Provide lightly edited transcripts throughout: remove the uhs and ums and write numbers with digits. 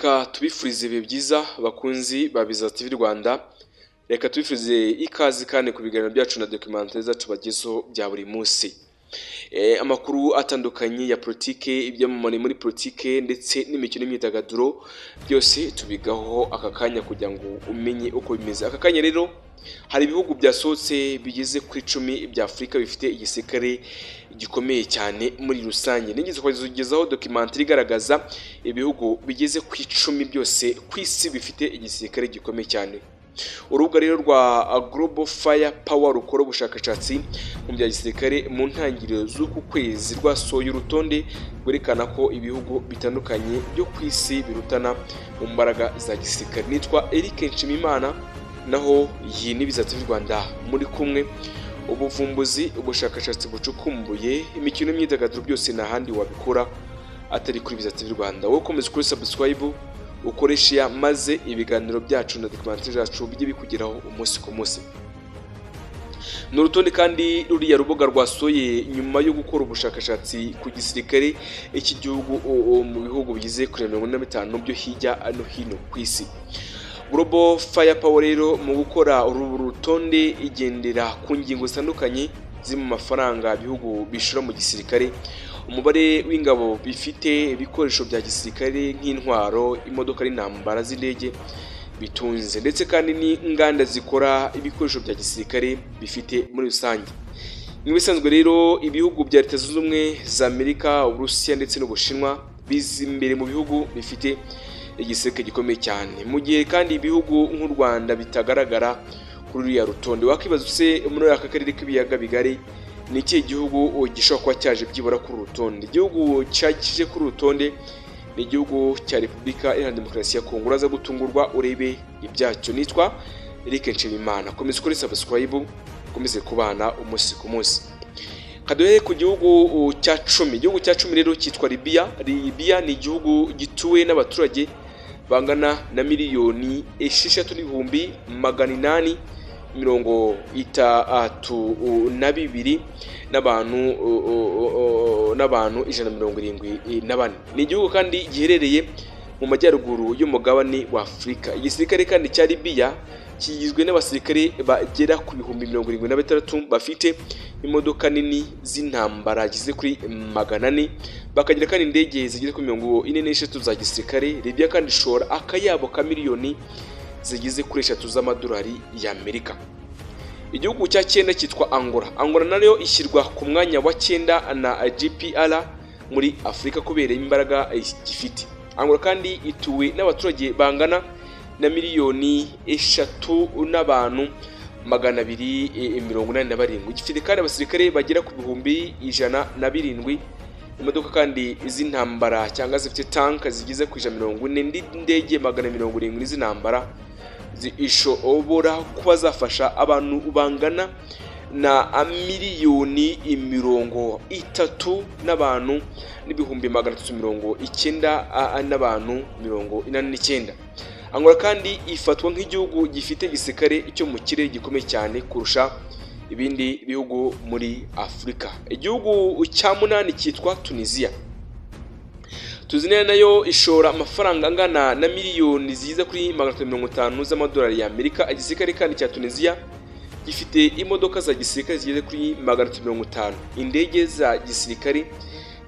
Reka tubifurize ibihe byiza, bakunzi ba Biza TV Rwanda. Reka tubifurize ikaze kandi ku biganiro byacu na documentaire zacu bagezeho bya buri munsi. Amakuru atandukanye ya politike, ibyamamare muri politike ndetse n'imikino n'imyidagaduro, byose tubigaho aka kanya kugira ngo umenye uko bimeze. Aka kanya rero hari ibihugu byasohotse bigeze ku 10 bya Afurika bifite igisirikare gikomeye cyane muri rusange. Nigeze kugezaho documentaire igaragaza ibihugu bigeze ku 10 byose ku isi bifite igisirikare gikomeye cyane. Urubuga rero rwa Global Fire Power rukora ubushakashatsi mu bya gisirikare mu ntangiriro z'uku kwezi rwasohoye urutonde rwerekana ko ibihugu bitandukanye byo ku isi birutana mu mbaraga za gisirikare. Nitwa Eric Nshimimana, naho iyi ni Biza TV Rwanda muri kumwe. Ubuvumbuzi, ubushakashatsi bucukumbuye, imikino n'imyidagaduro byose nta handi wabikura atari kuri Biza TV Rwanda. Wowe ukomeza kuri subscribe, ukoreshe ya maze ibiganiro byacu na documentaire zacu bijye bikugeraho umunsi ku munsi. Ni urutonde kandi ruriya rubuga rwasoye nyuma yo gukora ubushakashatsi ku gisirikare iki gihugu mu bihugu bigize kuri 45 byo hirya no hino ku isi. Global Fire Power rero mu gukora uru rutonde igendera ku ngingo zitandukanye ziri mu mafaranga ibihugu bishora mu gisirikare, umubare w'ingabo bifite, ibikoresho bya gisirikare nk'intwaro, imodoka n'intambara z'indege bitunze, ndetse kandi n'inganda zikora ibikoresho bya gisirikare bifite muri rusange. Nk'ibisanzwe rero ibihugu bya Leta Zunze Ubumwe za Amerika, Uburusiya ndetse n'Ubushinwa biza imbere mu bihugu bifite igisirikare gikomeye cyane, mu gihe kandi ibihugu nk'u Rwanda bitagaragara kuri uriya rutonde. Wakwibaza use muri aka karere k'ibiyaga bigari ni ikihe gihugu gishobora kuba cyaje byibura kuri uru rutonde? Igihugu cyakije kuri uru rutonde ni igihugu cya Repubulika Iharanira Demokarasi ya Kongo. Uraza gutungurwa urebe ibyacyo. Nitwa Eric Nshimimana, komeza ukore subscribe, ukomeze kubana umunsi ku munsi. Kaduhe ku gihugu cya 10. Igihugu cya 10 rero cyitwa Libya. Libya ni igihugu gituwe n'abaturage bangana na 6,832,000 n'abantu 174. Ni igihugu kandi giherereye mu majyaruguru y'umugabane wa Afurika. Igisirikare kandi cya Libya kigizwe n'abasirikare bagera ku 76,000 bafite imodoka nini z'intambara zigeze kuri 400, bakagira kandi indege zigeze kuri 43 za gisirikare. Libya kandi ishora akayabo ka miliyoni zigeze kuri 3 z'amadolari y'Amerika. Igihugu cya 9 cyitwa Angola. Angola nayo ishyirwa ku mwanya wa 9 na GPR muri Afurika kubera imbaraga gifite. Angola kandi ituwe n'abaturage bangana na 3 n'abantu 287. Gifite kandi abasirikare bagera ku 107,000, imodoka kandi z'intambara cyangwa zifite tanka zigeze ku 140, n'indege 170 z'intambara zishobora kuba zafasha abantu bangana na 30 n'abantu n'ibihumbi 390 n'abantu 89. Angola kandi ifatwa nk'igihugu gifite igisirikare cyo mu kirere gikomeye cyane kurusha ibindi bihugu muri Afurika. Igihugu cya 8 cyitwa Tunisia. Tunisia nayo ishora amafaranga angana na miliyoni ziza kuri 350 z'amadolari y'Amerika. Igisirikare kandi cya Tunisia gifite imodoka za gisirikare zigeze kuri 350, indege za gisirikare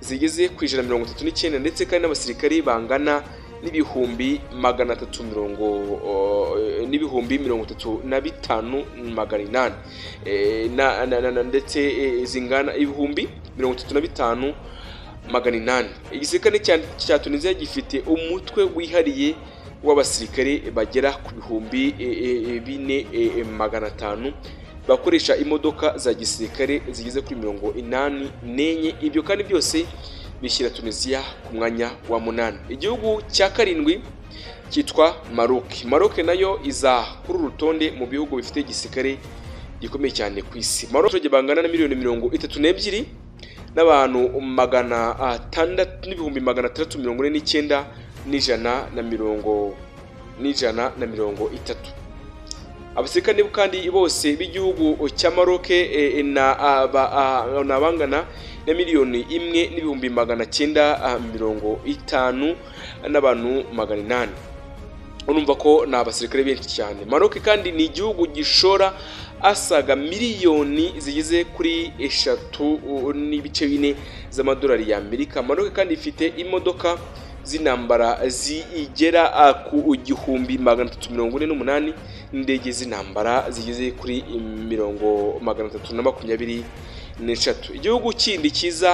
zigeze ku 139, ndetse kandi n'abasirikare bangana n'ibihumbi 330 n'ibihumbi 35,800, ndetse zingana ibihumbi 35,800. Igisirikare cya Tunisia gifite umutwe wihariye w'abasirikare bagera ku 4,500 bakoresha imodoka za gisirikare zigeze kuri 84. Ibyo kandi byose bishyira Tunisia ku mwanya wa 8. Igihugu cya 7 cyitwa Maroc. Maroc nayo iza kuri urutonde mu bihugu bifite igisirikare gikomeye cyane ku isi. Maroc abaturage bangana na miliyoni 32 n'abantu 600 n'ibihumbi 649 n'ijana na mirongo 130. Abasirikare kandi bose b'igihugu cya Maroc na bangana na 1,950,800 n'abantu 800. Urumva ko ni abasirikare benshi cyane. Maroc kandi ni igihugu gishora asaga miliyoni zigeze kuri 3.4 z'amadolari y'Amerika. Maroc kandi ifite imodoka z'intambara zigera ku 1348 n'indege z'intambara zigeze kuri 323. Igihugu kindi kiza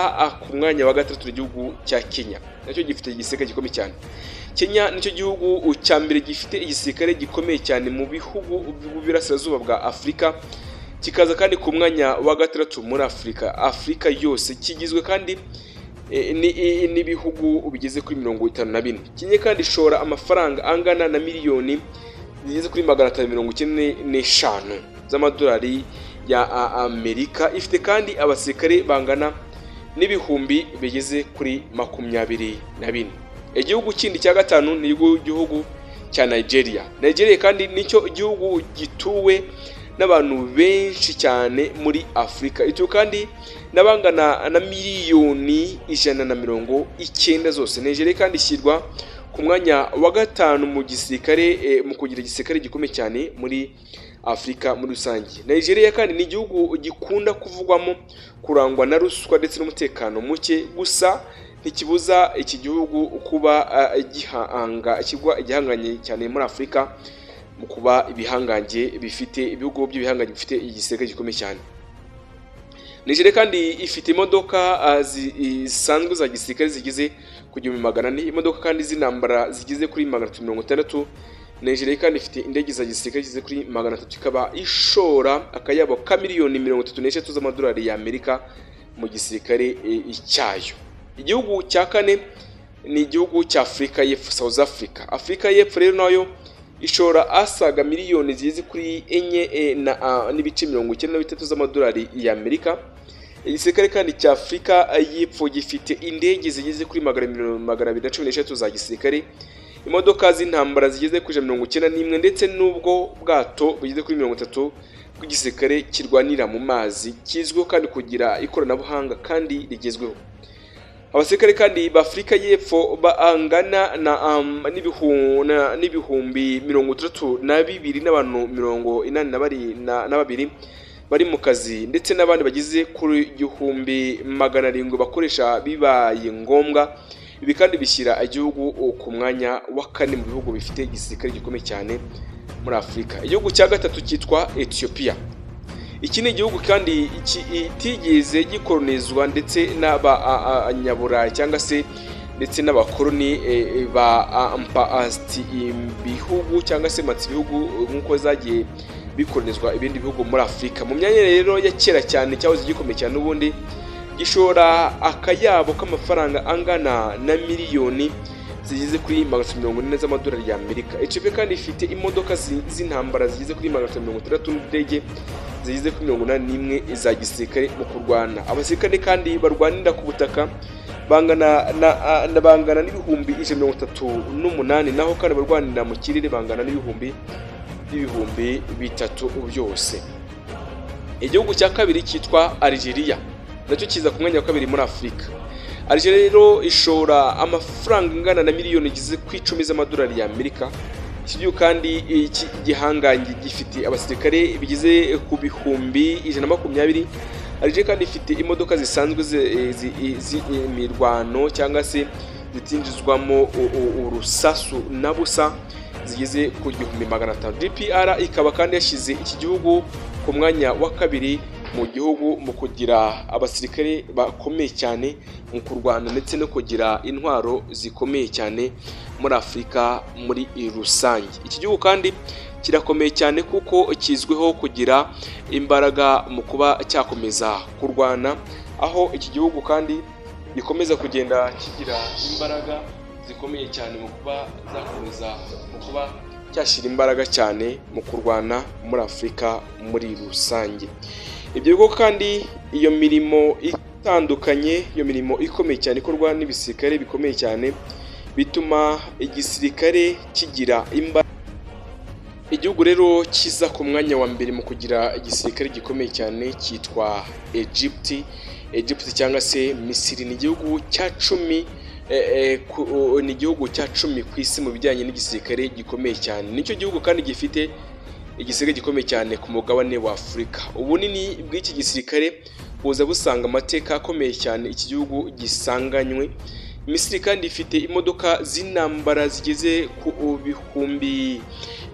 ku mwanya wa gatatu, igihugu cya Kenya, nacyo gifite igisirikare gikomeye cyane. Kenya nicyo gihugu cya mbere gifite igisirikare gikomeye cyane mu bihugu by'Uburasirazuba bwa Afurika, kikaza kandi ku mwanya wa gatandatu muri Afurika yose. Kigizwe kandi n'ibihugu bigeze kuri 54. Kenya kandi ishora amafaranga angana na miliyoni zigeze kuri 595 z'amadolari ya Amerika. Ifite kandi abasirikare bangana n'ibihumbi bigeze kuri 24. Igihugu kindi cya gatanu ni igihugu cya Nigeria. Nigeria kandi nicyo gihugu gituwe n'abantu benshi cyane muri Afurika. Ituwe kandi n'abangana na miliyoni 190 zose. Nigeria kandi ishyirwa ku mwanya wa gatanu mu gisirikare, mu kugira igisirikare gikomeye cyane muri Afurika muri rusange. Nigeria kandi ni igihugu gikunda kuvugwamo kurangwa na ruswa ndetse n'umutekano muke, gusa ntikibuza iki gihugu kuba gihanga kigwa igihanganye cyane muri Afurika mu kuba ibihangange bifite ibihugu by'ibihangange bifite igisirikare gikomeye cyane. Nigeria kandi ifite imodoka zisanzwe za gisirikare zigeze ku 1400, imodoka kandi z'intambara zigeze kuri 360. Nigeria kandi ifite indege za gisirikare zigeze kuri 300, ikaba ishora akayabo ka miliyoni 33 z'amadolari y'Amerika mu gisirikare cyayo. Igihugu cya kane ni igihugu cya Afurika y'Epfo, South Africa. Afurika y'Epfo rero nayo ishora asaga miliyoni zigeze kuri 4.93 z'amadolari y'Amerika. Igisirikare kandi cya Afurika y'Epfo gifite indege zigeze kuri 213 za gisirikare, imodoka z'intambara zigeze kuri 91 ndetse n'ubwo bwato bugeze kuri 30 bw'igisirikare kirwanira mu mazi, kizwiho kandi kugira ikoranabuhanga kandi rigezweho. Abasirikare kandi ba Afurika y'Epfo bangana na n'ibihumbi 62 n'abantu 82 bari mu kazi, ndetse n'abandi bagize kuri 1700 bakoresha bibaye ngombwa. Ibi kandi bishyira igihugu ku mwanya wa kane mu bihugu bifite igisirikare gikomeye cyane muri Afurika. Igihugu cya gatatu cyitwa Ethiopia. Iki ni igihugu kandi kitigeze gikolonizwa ndetse n'abanyaburayi cyangwa se ndetse n'abakoloni ba ibihugu cyangwa se matsi ibihugu nk'uko zagiye bikolonizwa ibindi bihugu muri Afurika. Mu myanya rero ya kera cyane cyahoze gikomeye cyane n'ubundi, gishora akayabo k'amafaranga angana na miliyoni zigeze kuri 340 z'amadolari y'Amerika. Ethiopia kandi ifite imodoka z'intambara zigeze kuri 360 n'indege zigeze kuri 81 za gisirikare mu kurwana. Abasirikare kandi barwanira ku butaka bangana na n'ibihumbi 138, naho kandi barwanira mu kirere bangana n'ibihumbi 3,000 byose. Igihugu cya kabiri cyitwa Algeria, nacyo kiza ku mwanya wa kabiri muri Afurika. Algeria rero ishora amafaranga angana na miliyoni igeze ku 10 z'amadolari y'Amerika. Iki gihugu kandi iki gihangange gifite abasirikare bigeze ku bihumbi 120. Algeria kandi ifite imodoka zisanzwe z'imirwano cyangwa se zitinjizwamo urusasu na busa zigeze ku 1500. DPR ikaba kandi yashyize iki gihugu ku mwanya wa kabiri mu gihugu mu kugira abasirikare bakomeye cyane mu kurwana ndetse no kugira intwaro zikomeye cyane muri Afurika muri rusange. Iki gihugu kandi kirakomeye cyane kuko kizwiho kugira imbaraga mu kuba cyakomeza kurwana, aho iki gihugu kandi gikomeza kugenda kigira imbaraga zikomeye cyane mu kuba zakomeza mu kuba cyashyira imbaraga cyane mu kurwana muri Afurika muri rusange. Ibyo bigo kandi iyo mirimo itandukanye, iyo mirimo ikomeye cyane ikorwa n'ibisirikare bikomeye cyane, bituma igisirikare kigira imbaraga. Igihugu rero kiza ku mwanya wa mbere mu kugira igisirikare gikomeye cyane cyitwa Egypt. Egypt cyangwa se Misiri ni igihugu cya 10 ni igihugu cya 10 ku isi mu bijyanye n'igisirikare gikomeye cyane. Nicyo gihugu kandi gifite igisirikare gikomeye cyane ku mugabane wa Afurika. Ubunini bw'iki gisirikare buza busanga amateka akomeye cyane iki gihugu gisanganywe. Misiri kandi ifite imodoka z'intambara zigeze ku bihumbi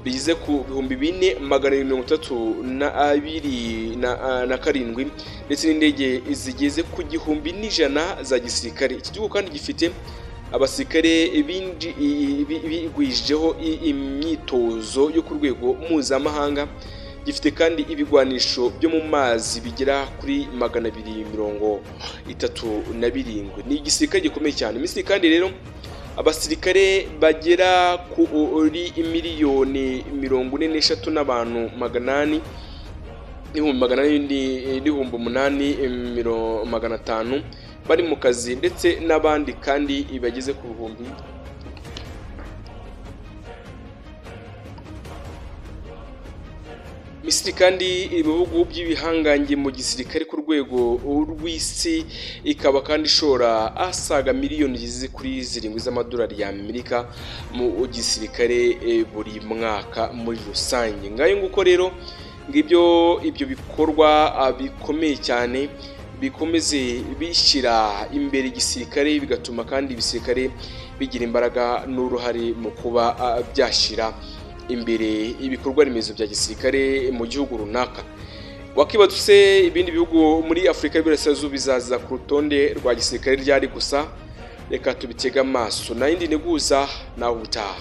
bigize ku 4732 ndetse n'indege zigeze ku 1100 za gisirikare. Iki gihugu kandi gifite abasirikare bigwijeho imyitozo yo ku rwego mpuzamahanga. Gifite kandi ibigwanisho byo mu mazi bigera kuri 237. Ni igisirikare gikomeye cyane. Misiri kandi rero abasirikare bagera kuri miliyoni 43 n'abantu 800 n'ibihumbi 8,500 bari mu kazi, ndetse n'abandi kandi bageze ku bihumbi Misiri kandi ibihugu by'ibihangange mu gisirikare ku rwego rw'isi, ikaba kandi ishora asaga miliyoni zigeze kuri 7 z'amadolari y'Amerika mu gisirikare buri mwaka muri rusange. Ngayo nguko rero ngibyo ibyo bikorwa bikomeye cyane bikomeze bishyira imbere igisirikare, bigatuma kandi ibisirikare bigira imbaraga n'uruhare mu kuba byashyira imbere ibikorwa remezo bya gisirikare mu gihugu runaka. Wakibatse ibindi bihugu muri Afurika y'Iburasirazuba bizaza ku rutonde rwa gisirikare ryari gusa, reka tubitega amaso. Nayindi neguza nawe ubutaha.